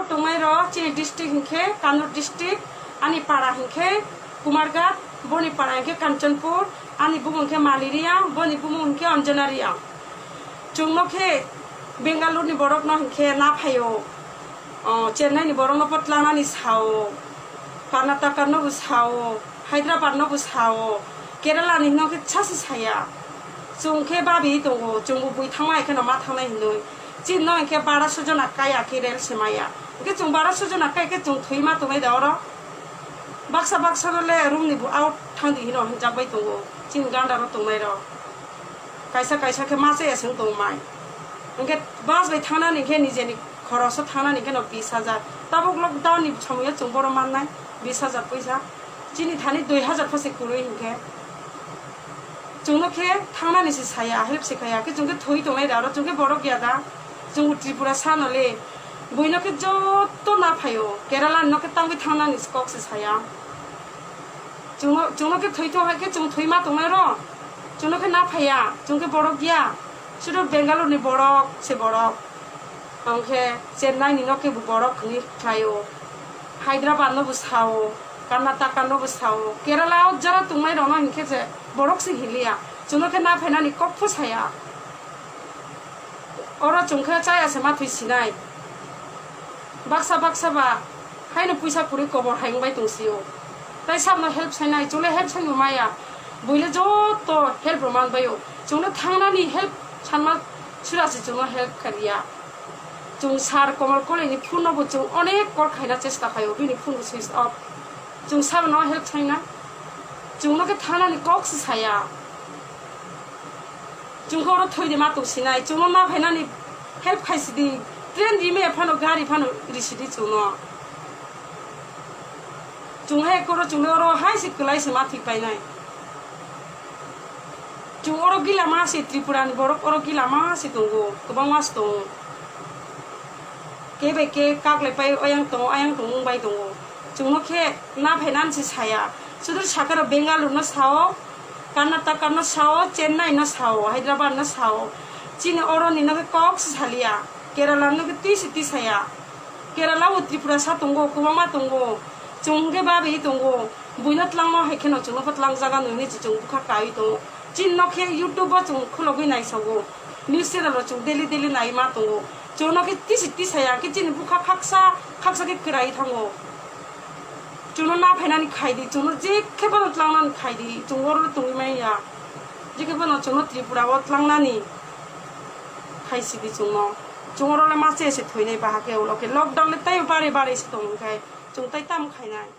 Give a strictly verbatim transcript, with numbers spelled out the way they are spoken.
Tongnai rok chini district hinkhe Kannur district, ani para hinkhe Kumarghat, boni para hinkhe Kanchanpur, ani bumung hinkhe Mali Reang, boni bumung hinkhe Anjana Reang. Chwngno khe Bengaluru ni borok no hinkhe na phaio, o, Chennai ni borok no potlanani sao, Karnataka no bo sao, Hyderabad no bo sao, Kerala ni no khe sasi saya. Chwng khe babi tongo, chwng bo bui thangma hai kheno ma thangnai hinwi. Chini no hinkhe bara sujona kaya khe rel se maya. Hinkhe chwng bara sujona kai khe chwng thwi ma tongnai da oro. Baksa baksa no le room ni bo out thang di hino hinjak bai tongo. Chini ganda ro tongnai rok. Kaisa kaisa khe ma chaya se wng tong mai. Hinkhe bus bai thangnani hinkhe nijeni khoroso thangnani hinkhe no bis hajar. Tabuk lockdown ni somoyo chwng boro mannai bis hajar poisa. Chini thani dui hajar pho se kwrwi hinkhe. Chwngno khe thangnani se saya, help se khaya. Khe chwng khe thwi tongnai da oro, chwng khe borok ya da. Chwng Tripura sa no le. Buino khe joto na phaio. Kerala no khe tangwi thangnani se kok se saya. Chwngno, chwngno khe thwi tong hai khe chwng thwi ma tongnai ro. Chwngno khe na phaiya, chwng khe borok ya. Sudu Bengaluru ni borok se borok. Hwnkhe Chennai ni no khe bo borok hwnwi khlaio. Hyderabad no bo sao, Karnataka no bo sao. Kerala o jora tongnai rok no hinkhe je borok se hinliya. Chwngno khe na phainani kok pho saya. Oro chwng khe chaya se ma thwi sinai. Baksa baksa ba haino puisa kwrwi kobor hai wngbai tong sio. Tai sabno help sainai, chwngno help saino maya. Buino joto help rw man baio. Chwngno thangnani help sanma sura se chwngno help kariya. Chwng sir Komal Kolini phone no bo chwng onek call khaina chesta khaio, bini phone bo switch off. Chwng sabno help saina. Chwngno khe thangnani kok se saya. Chwng khe oro thwi di ma tong sinai, chwngno ma phainani help khai sidi, train rime phano, gari phano risidi chwngno. Chwng hai koro chwngno oro hai se kwlai se ma thwi painai. Chwng oro gila ma se Tripura ni borok oro gila ma se tongo, kwbangma se tongo. Khe bai khe kaklai pai oyang tongo, ayang tongo wng bai tongo. Chwngno khe na phainani se saya. Sudur sakaro Bengaluru no sao, Karnataka no sao, Chennai no sao, Hyderabad no sao. Chini oro ni no khe kok se saliya. Kerala no khe twi se twi saya. Kerala o Tripura sa tongo, kwbangma tongo. Chwng khe babi tongo. Buino tlangma hai kheno chwngno pho tlang jaga nwi hinwi chwng bwkha kaiwi tongo. Chini no khe YouTube o chwng khulogwi naisogo. News channel o chwng daily daily nai ma tongo. Chwngno khe tisi tisaya khe chini bwkha khaksa khaksa khe kwrai thango. Chwngno na phainani khai di, chwngno je khe bono tlangnani khai di, chwng oro tongwi manya. Je khe bono chwngno Tripura o tlangnani khai sidi chwngno. Chwng oro le ma che se thoinai bahai khe ulo khe lockdown le tei bare bare se tong khai. Chwng tei tamo khainai.